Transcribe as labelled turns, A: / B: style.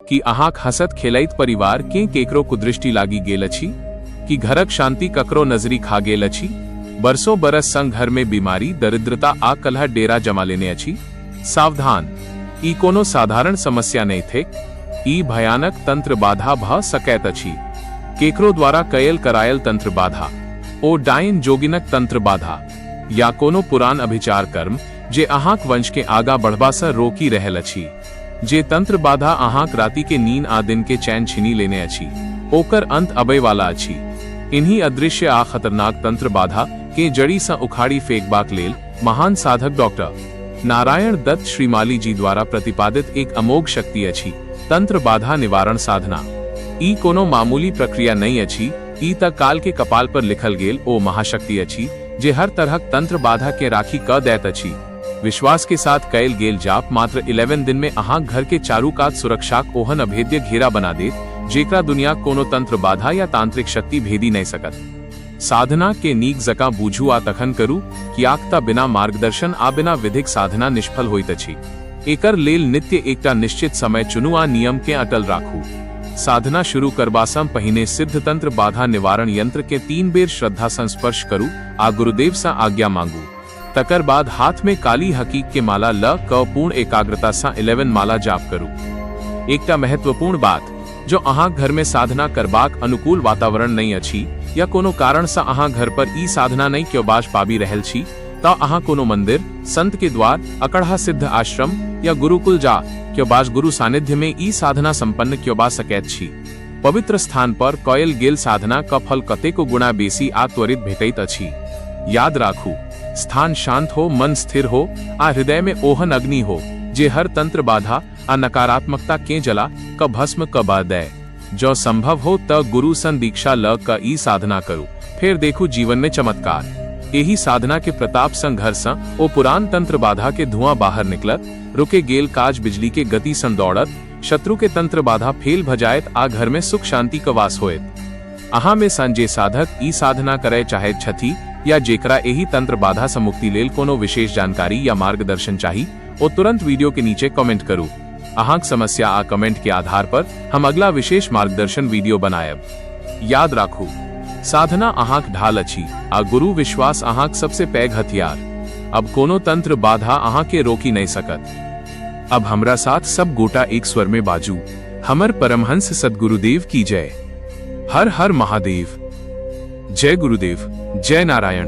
A: की अहाँक हँसत खेलैत परिवार केँ केकरो कुदृष्टि लागि गेल अछि? की घरक शांति ककरो नजरी खा गेल अछि? बरसों बरस संग घर में बीमारी, दरिद्रता आ कलह डेरा जमा लेने अछि? सावधान! ई कोनो साधारण समस्या नहि थिक। ई भयानक तंत्र बाधा भ सकैत अछि। केकरो द्वारा कयल करायल तंत्र बाधा, ओ डाइन जोगिनक तंत्र बाधा, या कोनो पुरान अभिचार कर्म जे अहाँक वंश के आगा बढ़बा सँ रोकि रहल अछि। जे तंत्र बाधा अहाँक राति के नीन आ दिन के चैन छीनि लेने अछि, ओकर अंत अबै वाला अछि। इन्ही अदृश्य आ खतरनाक तंत्र बाधा के जड़ि सँ उखाड़ि फेंकबाक लेल महान साधक डॉक्टर नारायण दत्त श्रीमाली जी द्वारा प्रतिपादित एक अमोघ शक्ति अछि, तंत्र बाधा निवारण साधना। ई कोनो मामूली प्रक्रिया नहि अछि, ई त काल के कपाल पर लिखल गेल ओ महाशक्ति अछि जे हर तरहक तंत्र बाधा के राखी क दैत अछि। विश्वास के साथ कयल गेल जाप मात्र 11 दिन में अहाँक घर के चारू कात सुरक्षाक ओहन अभेद्य घेरा बना देत जेकरा दुनियाक कोनो तंत्र बाधा या तांत्रिक शक्ति भेदी नहि सकत। साधना के नीक जकाँ बूझू आ तखन करू, कियाक त बिना मार्गदर्शन आ बिना विधिक साधना निष्फल होइत अछि। एकर लेल नित्य एकटा निश्चित समय चुनू आ नियम के अटल राखू। साधना शुरू करबा सँ पहिने सिद्ध तंत्र बाधा निवारण यंत्र के 3 बेर श्रद्धा सँ स्पर्श करू आ गुरुदेव सँ आज्ञा मांगू। तकर बाद हाथ में काली हकीक के माला ल क पूर्ण एकाग्रता सँ 11 माला जाप करू। एकटा महत्वपूर्ण बात, जो अहाँक घर में साधना करबाक अनुकूल वातावरण नहि अछि या कोनो कारण सँ अहाँ घर पर ई साधना नहि क्योबाज पाबि रहल छी, त अहाँ कोनो मंदिर, संत के द्वार, अकड़हा सिद्ध आश्रम या गुरुकुल जा क्योबाज गुरु सानिध्य में ई साधना संपन्न क्योबा सकैत छी। पवित्र स्थान पर कयल गेल साधना क फल कतेको गुणा बेसी आ त्वरित भेटैत अछि। याद राखू, स्थान शांत हो, मन स्थिर हो आ हृदय में ओहन अग्नि हो जे हर तंत्र बाधा आ नकारात्मकता के जला क भस्म क बा दय। जँ संभव हो त गुरु सन दीक्षा ल क ई साधना करू, फेर देखू जीवन में चमत्कार। एहि साधना के प्रताप सँ घर सँ ओ पुरान तंत्र बाधा के धुआं बाहर निकलत, रुके गेल काज बिजली के गति सँ दौड़त, शत्रु के तंत्र बाधा फेल भ जायत आ घर में सुख शांति क वास होयत। अहाँ में सँ जे साधक ई साधना करय चाहैत छथि या जेकरा एहि तंत्र बाधा सँ मुक्ति लेल कोनो विशेष जानकारी या मार्गदर्शन चाही, ओ तुरंत वीडियो के नीचे कमेंट करू। अहाँक समस्या आ कमेंट के आधार पर हम अगला विशेष मार्गदर्शन वीडियो बनायब। याद राखू, साधना अहाँक ढाल अछि आ गुरु विश्वास अहाँक सबसे पैघ हथियार। अब कोनो तंत्र बाधा अहाँ के रोकि नहि सकत। अब हमरा साथ सब गोटा एक स्वर में बाजू, हमर परमहंस सद्गुरुदेव की जय। हर हर महादेव। जय गुरुदेव, जय नारायण।